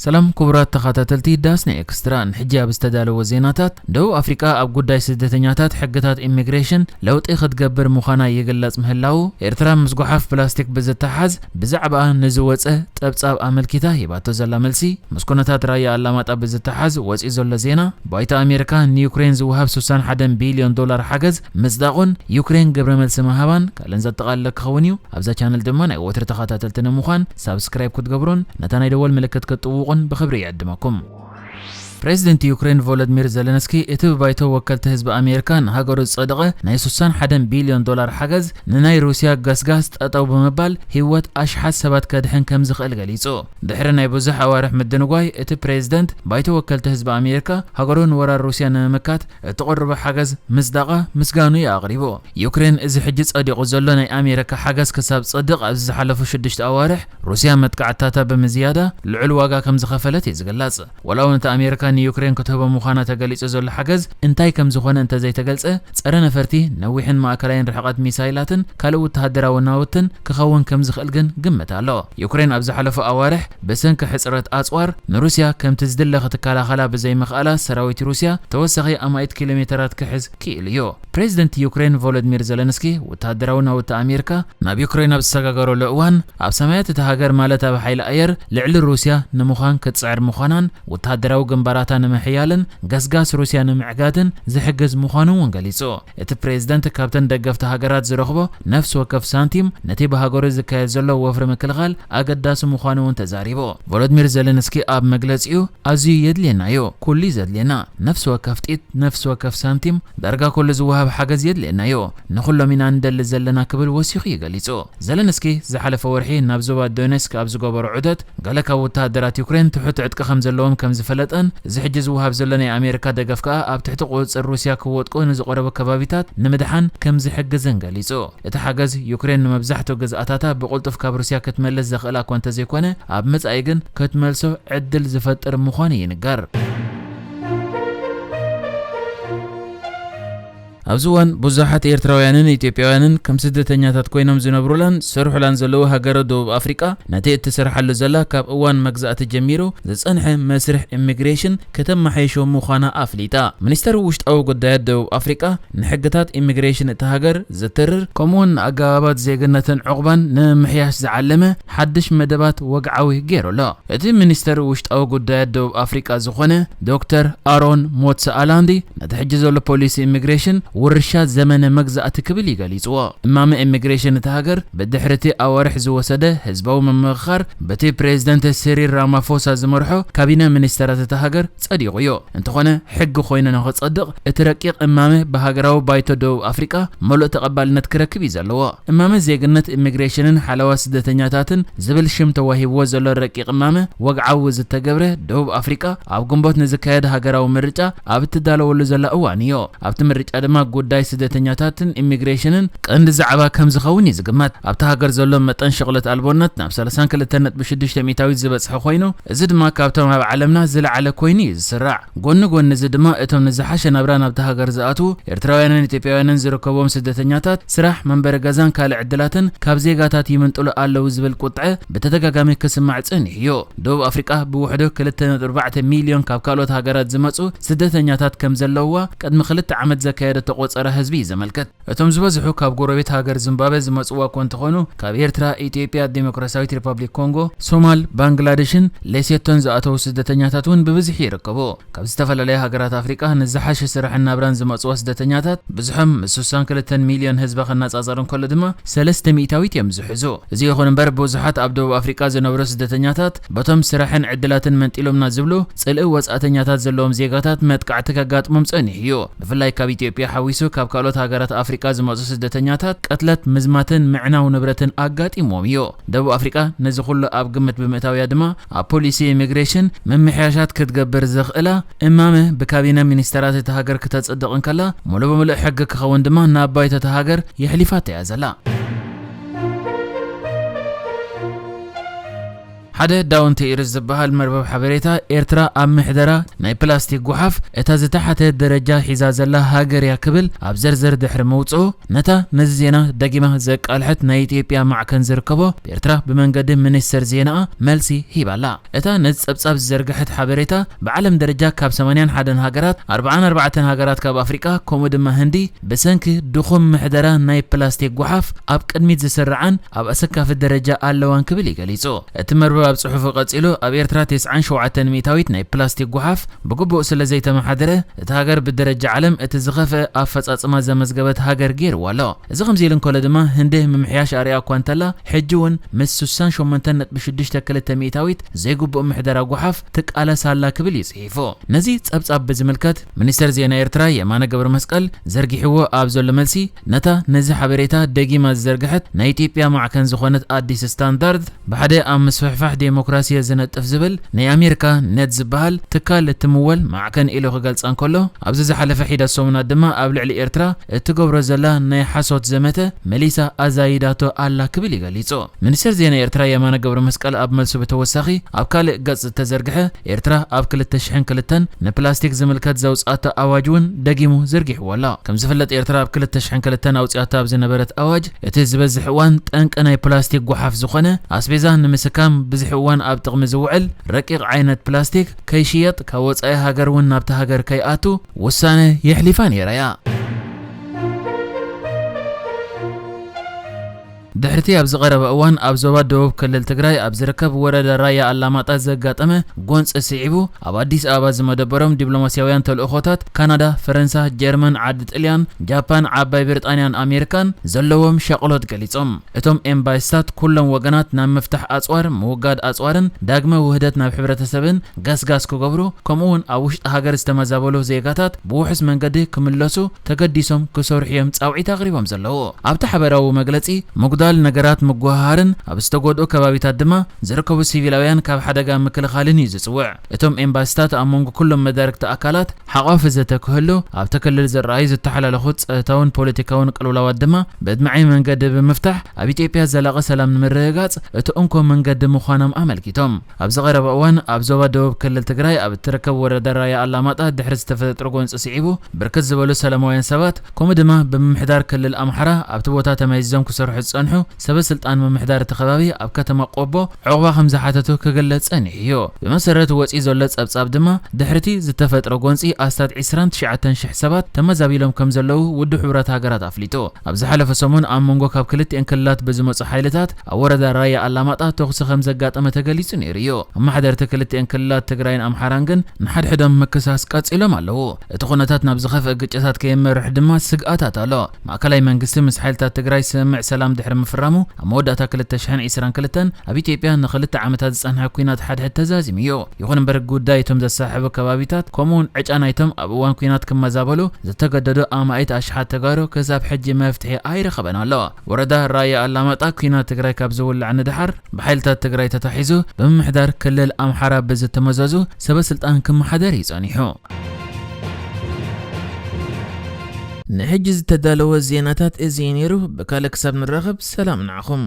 ሰላም ክቡራት ተኸታተልቲ ዳስና ኤክስትራ፣ ንሕጂ ኣብ ዝተዳለወ ዜናታት፣ ደቡብ ኣፍሪቃ ኣብ ጉዳይ ስደተኛታት ሕግታት ኢሚግሬሽን ለውጢ ክትገብር ምዃና ይግለጽ ምህላዉ፣ ኤርትራ ምስ ጓሓፍ ፕላስቲክ ብዝተሓዝ ብዛዕባኣ ንዝወጸ ጸብጻብ ኣመልኪታ ሂባቶ ዘላ መልሲ፣ ምስ ኩነታት ራያ ኣላማጣ ብዝተሓዝ ወጺኡ ዘሎ ዜና፣ ባይቶ ኣሜሪካ ንዩክሬን ዝወሃብ ስሳን ሓደን ቢልዮን ዶላር ሓገዝ ምጽዳቑን ዩክሬን ግብረ መልሲ ምሃባን ካልእን ዘጠቓለለ ክኸውን እዩ። ኣብዛ ቻነል ድማ ናይ ወትሪ ተኸታተልቲ ንምዃን ሳብስክራይብ ክትገብሩን ነታ ናይ ደወል ምልክት ክትጥውቑን ብኽብሪ ይዕድመኩም። ፕሬዚደንት ዩክሬን ቮሎዲሚር ዘለንስኪ እቲ ብባይቶ ወከልቲ ህዝቢ ኣሜሪካ ንሃገሩ ዝጸደቐ ናይ ስሳን ሓደን ቢልዮን ዶላር ሓገዝ ንናይ ሩስያ ገስጋስ ጠጠው ብምባል ህይወት ኣሽሓት ሰባት ከድሕን ከም ዝኽእል ገሊጹ። ድሕሪ ናይ ብዙሕ ኣዋርሕ ምድንጓይ፣ እቲ ፕሬዚደንት ባይቶ ወከልቲ ህዝቢ ኣሜሪካ ሃገሩ ንወራር ሩስያ ንምምካት እተቕርቦ ሓገዝ ምጽዳቓ ምስጋኑ እዩ ኣቕሪቡ። ዩክሬን እዚ ሕጂ ጸዲቑ ዘሎ ናይ ኣሜሪካ ሓገዝ ክሳብ ጸድቕ ኣብዚ ዝሓለፉ ሽዱሽተ ኣዋርሕ ሩስያ መጥቃዕትታታ ብምዝያዳ ልዑል ዋጋ ከም ዝኸፈለት እዩ ዝግለጽ። ወላ እውን እቲ ኣሜሪካ ንዩክሬን ክትህቦ ምዃና ተገሊጹ ዘሎ ሓገዝ እንታይ ከም ዝኾነ እንተዘይተገልጸ፣ ጸረ ነፈርቲ ነዊሕን ማእከላይን ርሕቐት ሚሳይላትን ካልእ ወተሃደራዊ ናውትን ክኸውን ከም ዝኽእል ግን ግምት ኣሎ። ዩክሬን ኣብ ዝሓለፉ ኣዋርሕ ብሰንኪ ሕጽረት ኣጽዋር ንሩስያ ከምቲ ዝድለ ክትከላኸላ ብዘይምኽኣላ ሰራዊት ሩስያ ተወሳኺ ኣማኢት ኪሎ ሜተራት ክሕዝ ክኢሉ እዩ። ፕሬዚደንት ዩክሬን ቮሎዲሚር ዘለንስኪ ወተሃደራዊ ናውቲ ኣሜሪካ ናብ ዩክሬን ኣብ ዝሰጋገረሉ እዋን ኣብ ሰማያት እታ ሃገር ማለት ኣብ ሓይሊ ኣየር ልዕሊ ሩስያ ንምዃን ክትጽዕር ምዃናን ወተሃደራዊ ግንባራታ ንምሕያልን ገስጋስ ሩስያ ንምዕጋትን ዝሕግዝ ምዃኑ እውን ገሊጹ። እቲ ፕሬዚደንት ካብተን ደገፍቲ ሃገራት ዝረኽቦ ነፍሲ ወከፍ ሳንቲም ነቲ ብሃገሩ ዝካየድ ዘሎ ወፍሪ ምክልኻል ኣገዳሲ ምዃኑ እውን ተዛሪቡ። ቮሎዲሚር ዘለንስኪ ኣብ መግለጺኡ ኣዝዩ የድልየና እዩ፣ ኩሉ እዩ ዘድልየና፣ ነፍሲ ወከፍ ጥይት፣ ነፍሲ ወከፍ ሳንቲም፣ ዳርጋ ኩሉ ዝወሃብ ሓገዝ የድልየና እዩ፣ ንኹሎም ኢና ንደሊ ዘለና ክብል ወሲኹ እዩ ገሊጹ። ዘለንስኪ ዝሓለፈ ወርሒ ናብ ዞባ ዶኔስክ ኣብ ዝገበሮ ዑደት ገለ ካብ ወተሃደራት ዩክሬን ትሑት ዕጥቂ ከም ዘለዎም ከም ዝፈለጠን፣ እዚ ሕጂ ዝወሃብ ዘሎ ናይ ኣሜሪካ ደገፍ ከኣ ኣብ ትሕቲ ቁጽጽር ሩስያ ክወድቁ ንዝቐረቡ ከባቢታት ንምድሓን ከም ዝሕግዝን ገሊጹ። እቲ ሓገዝ ዩክሬን ንመብዛሕትኡ ግዝኣታታ ብቕልጡፍ ካብ ሩስያ ክትመልስ ዘኽእላ እኳ እንተዘይኮነ፣ ኣብ መጻኢ ግን ክትመልሶ ዕድል ዝፈጥር ምዃኑ ይንገር። ኣብዚ እዋን ብዙሓት ኤርትራውያንን ኢትዮጵያውያንን ከም ስደተኛታት ኮይኖም ዝነብሩላን ዝሰርሑላን ዘለዉ ሃገረ ደቡብ ኣፍሪቃ፣ ነቲ እትሰርሓሉ ዘላ ካብ እዋን መግዛእቲ ጀሚሩ ዝጸንሐ መስርሕ ኢሚግሬሽን ከተመሓይሾ ምዃና ኣፍሊጣ። ሚኒስተር ውሽጣዊ ጉዳያት ደቡብ ኣፍሪቃ ንሕግታት ኢሚግሬሽን እታ ሃገር ዘትርር፣ ከምኡውን ንኣገባባት ዜግነትን ዕቑባን ንምምሕያሽ ዝዓለመ ሓድሽ መደባት ወግዓዊ ገይሩ ኣሎ። እቲ ሚኒስተር ውሽጣዊ ጉዳያት ደቡብ ኣፍሪቃ ዝኾነ ዶክተር ኣሮን ሞትሰኣላንዲ፣ ነቲ ሕጂ ዘሎ ፖሊሲ ኢሚግሬሽን ውርሻ ዘመነ መግዛእቲ ክብል እዩ ገሊጽዎ። እማመ ኢሚግሬሽን እታ ሃገር ብድሕሪ እቲ ኣዋርሕ ዝወሰደ ህዝባዊ ምምኽኻር በቲ ፕሬዚደንት ሲሪል ራማፎሳ ዝመርሖ ካቢነ ሚኒስተራት እታ ሃገር ጸዲቑ እዩ። እንተኾነ፣ ሕጊ ኮይኑ ንኽጸድቕ እቲ ረቂቕ እማመ ብሃገራዊ ባይቶ ደቡብ ኣፍሪቃ ምሉእ ተቐባልነት ክረክብ እዩ ዘለዎ። እማመ ዜግነት፣ ኢሚግሬሽንን ሓለዋ ስደተኛታትን ዝብል ሽም ተዋሂብዎ ዘሎ ረቂቕ እማመ ወግዓዊ ዝተገብረ፣ ደቡብ ኣፍሪቃ ኣብ ግንቦት ንዝካየድ ሃገራዊ ምርጫ ኣብ እትዳለወሉ ዘላ እዋን እዩ። ኣብቲ ምርጫ ድማ ጉዳይ ስደተኛታትን ኢሚግሬሽንን ቀንዲ ዛዕባ ከም ዝኸውን እዩ ዝግመት። ኣብታ ሃገር ዘሎ መጠን ሽቕለት ኣልቦነት ናብ ሰላሳን ክልተን ነጥቢ ሽዱሽተ ሚእታዊት ዝበጽሐ ኮይኑ፣ እዚ ድማ ካብቶም ኣብ ዓለምና ዝለዓለ ኮይኑ እዩ ዝስራዕ። ጎኒ ጎኒ እዚ ድማ፣ እቶም ንዝሓሸ ናብራ ናብታ ሃገር ዝኣትዉ ኤርትራውያንን ኢትዮጵያውያንን ዝርከብዎም ስደተኛታት፣ ስራሕ፣ መንበሪ ገዛን ካልእ ዕድላትን ካብ ዜጋታት ይምንጥሉ ኣለዉ ዝብል ቁጥዐ ብተደጋጋሚ ክስማዕ ጸኒሑ እዩ። ደቡብ ኣፍሪቃ ብውሕዱ ክልተ ነጥቢ ኣርባዕተ ሚልዮን ካብ ካልኦት ሃገራት ዝመጹ ስደተኛታት ከም ዘለውዋ ቅድሚ ክልተ ዓመት ዘካየደቶ ቆጸራ ህዝቢ እዩ ዘመልክት። እቶም ዝበዝሑ ካብ ጎረቤት ሃገር ዚምባብዌ ዝመጽዋ እኳ እንተኾኑ፣ ካብ ኤርትራ፣ ኢትዮጵያ፣ ዲሞክራሲያዊት ሪፓብሊክ ኮንጎ፣ ሶማል፣ ባንግላደሽን ሌሴቶን ዝኣተዉ ስደተኛታት እውን ብብዝሒ ይርከቡ። ካብ ዝተፈላለያ ሃገራት ኣፍሪቃ ንዝሓሸ ስራሕን ናብራን ዝመጽዋ ስደተኛታት ብዝሖም ምስ ስሳን ክልተን ሚልዮን ህዝቢ ክነጻጸር እንከሎ ድማ ሰለስተ ሚእታዊት እዮም ዝሕዙ። እዚ ይኹን እምበር፣ ብዙሓት ኣብ ደቡብ ኣፍሪቃ ዝነብሩ ስደተኛታት በቶም ስራሕን ዕድላትን መንጢሎምና ዝብሉ ጽልኢ ወጻእተኛታት ዘለዎም ዜጋታት መጥቃዕቲ ከጋጥሞም ጸኒሑ እዩ። ብፍላይ ካብ ኢትዮጵያ ሓዊሱ ካብ ካልኦት ሃገራት ኣፍሪቃ ዝመጹ ስደተኛታት ቅትለት፣ ምዝማትን ምዕናው ንብረትን ኣጋጢምዎም እዩ። ደቡብ ኣፍሪቃ ነዚ ኩሉ ኣብ ግምት ብምእታውያ ድማ ኣብ ፖሊሲ ኢሚግሬሽን ምምሕያሻት ክትገብር ዘኽእላ እማመ ብካቢነ ሚኒስተራት እታ ሃገር ክተጽድቕ እንከላ፣ ሙሉእ ብሙሉእ ሕጊ ክኸውን ድማ ናብ ባይቶ እታ ሃገር የሕሊፋቶ እያ ዘላ። ሓደ ዳውን ቱ ኢርስ ዝበሃል መርበብ ሓበሬታ፣ ኤርትራ ኣብ ምሕደራ ናይ ፕላስቲክ ጓሓፍ እታ ዝተሓተ ደረጃ ሒዛ ዘላ ሃገር እያ ክብል ኣብ ዘርዘር ድሕሪ ምውጽኡ፣ ነታ ነዚ ዜና ደጊማ ዘቃልሐት ናይ ኢትዮጵያ ማዕከን ዝርከቦ ብኤርትራ ብመንገዲ ሚኒስተር ዜናኣ መልሲ ሂባላ። እታ ነዚ ጸብጻብ ዝዘርግሐት ሓበሬታ፣ ብዓለም ደረጃ ካብ ሰማንያን ሓደን ሃገራት ኣርብዓን ኣርባዕተን ሃገራት ካብ ኣፍሪቃ፣ ከምኡ ድማ ህንዲ፣ ብሰንኪ ድኹም ምሕደራ ናይ ፕላስቲክ ጓሓፍ ኣብ ቅድሚት ዝስርዓን ኣብ ኣሰካፊ ደረጃ ኣለዋን ክብል እዩ ገሊጹ። እቲ መርበብ ኣብ ጽሑፉ ቀጺሉ፣ ኣብ ኤርትራ ተስዓን ሸውዓተን ሚእታዊት ናይ ፕላስቲክ ጓሓፍ ብግቡእ ስለ ዘይተመሓደረ፣ እታ ሃገር ብደረጃ ዓለም እቲ ዝኸፍአ ኣፈጻጽማ ዘመዝገበት ሃገር ገይርዋ ኣሎ። እዚ ከምዚ ኢሉ እንከሎ ድማ፣ ህንዲ ምምሕያሽ ኣርእያ እኳ እንተላ፣ ሕጂ እውን ምስ ስሳን ሸሞንተን ነጥቢ ሽዱሽተ ክልተ ሚእታዊት ዘይግቡእ ምሕደራ ጓሓፍ ትቃለስ ኣላ ክብል እዩ ጽሒፉ። ነዚ ጸብጻብ ብዝምልከት፣ ሚኒስተር ዜና ኤርትራ የማነ ገብረ መስቀል ዘርጊሕዎ ኣብ ዘሎ መልሲ፣ ነታ ነዚ ሓበሬታ ደጊማ ዝዘርግሐት ናይ ኢትዮጵያ ማዕከን ዝኾነት ኣዲስ ስታንዳርድ፣ ብሓደ ኣብ ምስፍሕፋሕ ዴሞክራሲ ዝነጥፍ ዝብል ናይ ኣሜሪካ ነት ዝበሃል ትካል እትምወል ማዕከን ኢሉ ክገልጻ እንከሎ፣ ኣብዚ ዝሓለፈ ሒደት ሰሙናት ድማ ኣብ ልዕሊ ኤርትራ እትገብሮ ዘላ ናይ ሓሶት ዘመተ መሊሳ ኣዛይዳቶ ኣላ ክብል እዩ ገሊጹ። ሚኒስተር ዜና ኤርትራ የማነ ገብረ መስቀል ኣብ መልሱ ብተወሳኺ፣ ኣብ ካልእ ገጽ ዝተዘርግሐ፣ ኤርትራ ኣብ ክልተ ሽሕን ክልተን ንፕላስቲክ ዝምልከት ዘውጽኣቶ ኣዋጅ እውን ደጊሙ ዘርጊሕዎ ኣሎ። ከም ዝፍለጥ፣ ኤርትራ ኣብ ክልተ ሽሕን ክልተን ኣውጺኣቶ ኣብ ዝነበረት ኣዋጅ፣ እቲ ዝበዝሕ እዋን ጠንቂ ናይ ፕላስቲክ ጓሓፍ ዝኾነ ኣስቤዛ ንምስካም ብዙሕ እዋን ኣብ ጥቕሚ ዝውዕል ረቂቕ ዓይነት ፕላስቲክ ከይሽየጥ፣ ካብ ወጻኢ ሃገር እውን ናብታ ሃገር ከይኣቱ ውሳነ የሕሊፋ ነይራ እያ። ድሕርቲ ኣብዚ ቀረባ እዋን ኣብ ዞባ ደቡብ ክልል ትግራይ ኣብ ዝርከብ ወረዳ ራያ ኣላማጣ ዘጋጠመ ጎንፂ ስዒቡ፣ ኣብ ኣዲስ ኣበባ ዝመደበሮም ዲፕሎማስያውያን ተልእኾታት ካናዳ፣ ፈረንሳ፣ ጀርመን፣ ዓዲ ጥልያን፣ ጃፓን፣ ዓባይ ብሪጣንያን ኣሜሪካን ዘለዎም ሻቕሎት ገሊጾም። እቶም ኤምባሲታት ኩሎም ወገናት ናብ ምፍታሕ ኣጽዋር፣ ምውጋድ ኣጽዋርን ዳግመ ውህደት ናብ ሕብረተሰብን ገስጋስ ክገብሩ፣ ከምኡ እውን ኣብ ውሽጢ ሃገር ዝተመዛበሉ ዜጋታት ብውሑስ መንገዲ ክምለሱ ተገዲሶም ክሰርሑ እዮም ጻውዒት ኣቕሪቦም ዘለዉ። ኣብቲ ሓበራዊ መግለጺ፣ ምጉዳል ነገራት ምጉህሃርን ኣብ ዝተጎድኡ ከባቢታት ድማ ዝርከቡ ሲቪላውያን ካብ ሓደጋ ምክልኻልን እዩ ዝጽውዕ። እቶም ኤምባሲታት ኣብ መንጎ ኩሎም መዳርግቲ ኣካላት ሓቋፊ ዘተ ክህሉ፣ ኣብቲ ክልል ዝረኣዩ ዝተሓላለኹ ጸጥታውን ፖለቲካውን ቅልውላዋት ድማ ብኣድማዒ መንገዲ ብምፍታሕ ኣብ ኢትዮጵያ ዘላቒ ሰላም ንምርግጋጽ እቲ እንኮ መንገዲ ምዃኖም ኣመልኪቶም። ኣብዚ ቀረባ እዋን ኣብ ዞባ ደቡብ ክልል ትግራይ ኣብ እትርከብ ወረዳ ራያ ኣላማጣ ድሕሪ ዝተፈጥረ ጎንፂ ስዒቡ ብርክት ዝበሉ ሰላማውያን ሰባት፣ ከምኡ ድማ ብምምሕዳር ክልል ኣምሓራ ኣብቲ ቦታ ተመይዞም ክሰርሑ ዝጸንሑ ሰበ ስልጣን ምምሕዳር እቲ ከባቢ ኣብ ከተማ ቆቦ ዕቑባ ከም ዝሓተቱ ክግለጽ ጸኒሑ እዩ። ብመሰረት ወጺኡ ዘሎ ጸብጻብ ድማ፣ ድሕሪቲ ዝተፈጥረ ጎንጺ ኣስታት ዕስራን ትሽዓተን ሽሕ ሰባት ተመዛቢሎም ከም ዘለዉ ውድብ ሕቡራት ሃገራት ኣፍሊጡ። ኣብ ዝሓለፈ ሰሙን ኣብ መንጎ ካብ ክልቲኤን ክልላት ብዝመጹ ሓይልታት ኣብ ወረዳ ራያ ኣላማጣ ተኹሲ ከም ዘጋጠመ ተገሊጹ ነይሩ እዩ። ኣመሓደርቲ ክልቲኤን ክልላት ትግራይን ኣምሓራን ግን ንሓድሕዶም ምክሳስ ቀጺሎም ኣለዉ። እቲ ኩነታት ናብ ዝኸፍአ ግጭታት ከየመርሕ ድማ ስግኣታት ኣሎ። ማእከላይ መንግስቲ ምስ ሓይልታት ትግራይ ስምምዕ ሰላም ድሕሪ ምፍራሙ፣ ኣብ መወዳእታ ክልተ ሽሕን ዕስራን ክልተን ኣብ ኢትዮጵያ ንኽልተ ዓመታት ዝጸንሐ ኲናት ሓድሕድ ተዛዚሙ እዩ። ይኹን እምበር፣ ጉዳይ እቶም ዘሳሕቡ ከባቢታት፣ ከምኡውን ዕጫ ናይቶም ኣብ እዋን ኲናት ክመዛበሉ ዝተገደዱ ኣማኢት ኣሽሓት ተጋሩ ክሳብ ሕጂ መፍትሒ ኣይረኸበን ኣሎ። ወረዳ ራያ ኣላማጣ ኲናት ትግራይ ካብ ዝውላዕ ንደሓር ብሓይልታት ትግራይ ተታሒዙ ብምምሕዳር ክልል ኣምሓራ ብዝተመዘዙ ሰበ ስልጣን ክመሓደር እዩ ጸኒሑ። ንሕጂ ዝተዳለወ ዜናታት እዚ እዩ ነይሩ። ብካልእ ክሳብ ንራኸብ ሰላም ንዓኹም።